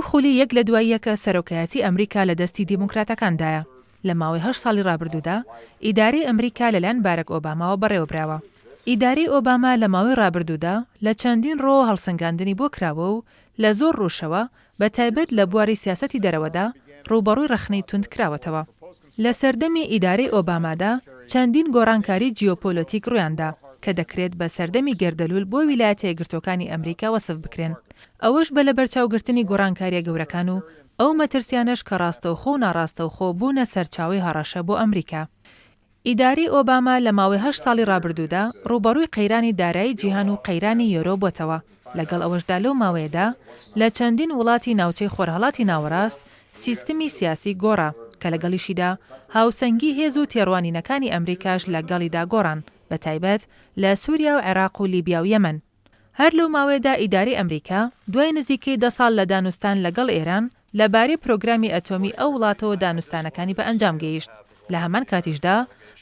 دوو خولی یەک لە دوای یەکە سەرۆکایەتی ئەمریکا لە دەستی دیموکراتەکاندایە. لە ماوەی هەشت ساڵی ڕابردوودا ئیدارەی ئەمریکا لەلایەن بارەک ئۆباماوە بەڕێوەبراوە. ئیدارەی ئۆباما لە ماوەی ڕابردوودا لە چەندین ڕووەوە هەڵسەنگاندنی بۆ کراوە و لە زۆر ڕووشەوە بە تایبەت لە بواری سیاسەتی دەرەوەدا ڕووبەڕووی ڕەخنەی توند کراوەتەوە. لە سەردەمی ئیدارەی ئۆبامادا چەندین گۆڕانکاری جیۆپۆلۆتیک ڕوویاندا کە دەکرێت بە سەردەمی گەردەلوول بۆ ویلایەتە یەکگرتووەکانی ئەمریکا وەسف بکرێن، ئەوەش بە لەبەرچاوگرتنی گۆڕانکارییە گەورەکان و ئەو مەترسیانەش کە ڕاستەوخۆ و ناڕاستەوخۆ بوونە سەرچاوەی هەڕەشە بۆ ئەمریکا. ئیدارەی ئۆباما لە ماوەی هەشت ساڵی ڕابردوودا ڕووبەڕووی قەیرانی دارایی جیهان و قەیرانی یۆرۆ بۆتەوە، لەگەڵ ئەوەشدا لەو ماوەیەدا لە چەندین وڵاتی ناوچەی خۆرهەڵاتی ناوەڕاست سیستمی سیاسی گۆڕا، کە لەگەڵیشیدا هاوسەنگی هێز و تێڕوانینەکانی ئەمریکاش لەگەڵیدا گۆڕان، بەتایبەت لە سوریا و عێراق و لیبیا و یەمەن. هەر لەو ماوەیەدا ئیدارەی ئەمریکا، دوای نزیکەی دە ساڵ لە دانوستان لەگەڵ ئێران لە بارەی پرۆگرامی ئەتۆمی ئەو وڵاتەوە دانوستانەکانی بە ئەنجام گەیشت، لە هەمان کاتیشدا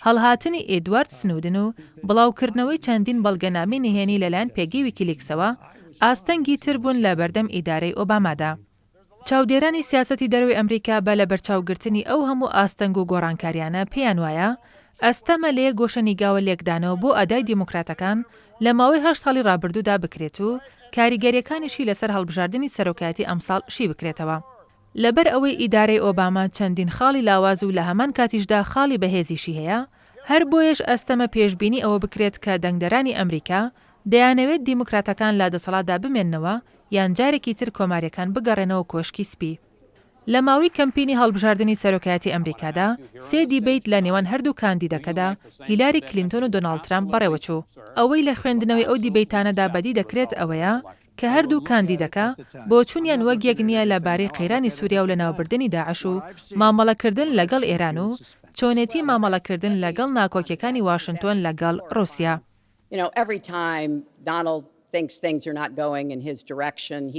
هەڵهاتنی ئێدوارد سنودن و بڵاوکردنەوەی چەندین بەڵگەنامەی نهێنی لەلایەن پێگەی ویکیلیکسەوە ئاستەنگی تر بوون لە بەردەم ئیدارەی ئۆبامادا. چاودێرانی سیاسەتی دەرەوەی ئەمریکا بە لەبەرچاوگرتنی ئەو هەموو ئاستەنگ و گۆڕانکاریانە پێیان وایە ئەستەمە لە یەک گۆشە نیگاوە لێکدانەوە بۆ ئەدای دیموکراتەکان لە ماوەی هەشت ساڵی ڕابردوودا بکرێت و کاریگەریەکانیشی لەسەر هەڵبژاردنی سەرۆکایەتی ئەمساڵ شی بکرێتەوە. لەبەر ئەوەی ئیدارەی ئۆباما چەندین خاڵی لاواز و لە هەمان کاتیشدا خاڵی بەهێزیشی هەیە، هەر بۆیەش ئەستەمە پێشبینی ئەوە بکرێت کە دەنگدەرانی ئەمریکا دەیانەوێت دیموکراتەکان لە دەسەڵاتدا بمێننەوە یان جارێکی تر کۆمارییەکان بگەڕێنەوە کۆشکی سپی. لە ماوەی کەمپینی هەڵبژاردنی سەرۆکایەتی ئەمریکادا، سێ دیبەیت لە نێوان هەردوو کاندیدەکەدا، هیلاری کلینتۆن و دۆناڵد ترەمپ بەڕێوەچوو. ئەوەی لە خوێندنەوەی ئەو دیبەیتانەدا بەدی دەکرێت ئەوەیە کە هەردوو کاندیدەکە بۆچوونیان وەک یەک نییە لە بارەی قەیرانی سووریا و لەناوبردنی داعش و مامەڵەکردن لەگەڵ ئێران و چۆنێتی مامەڵەکردن لەگەڵ ناکۆکیەکانی واشنتۆن لەگەڵ ڕووسیا. You know, every time Donald thinks things are not going in his direction, he.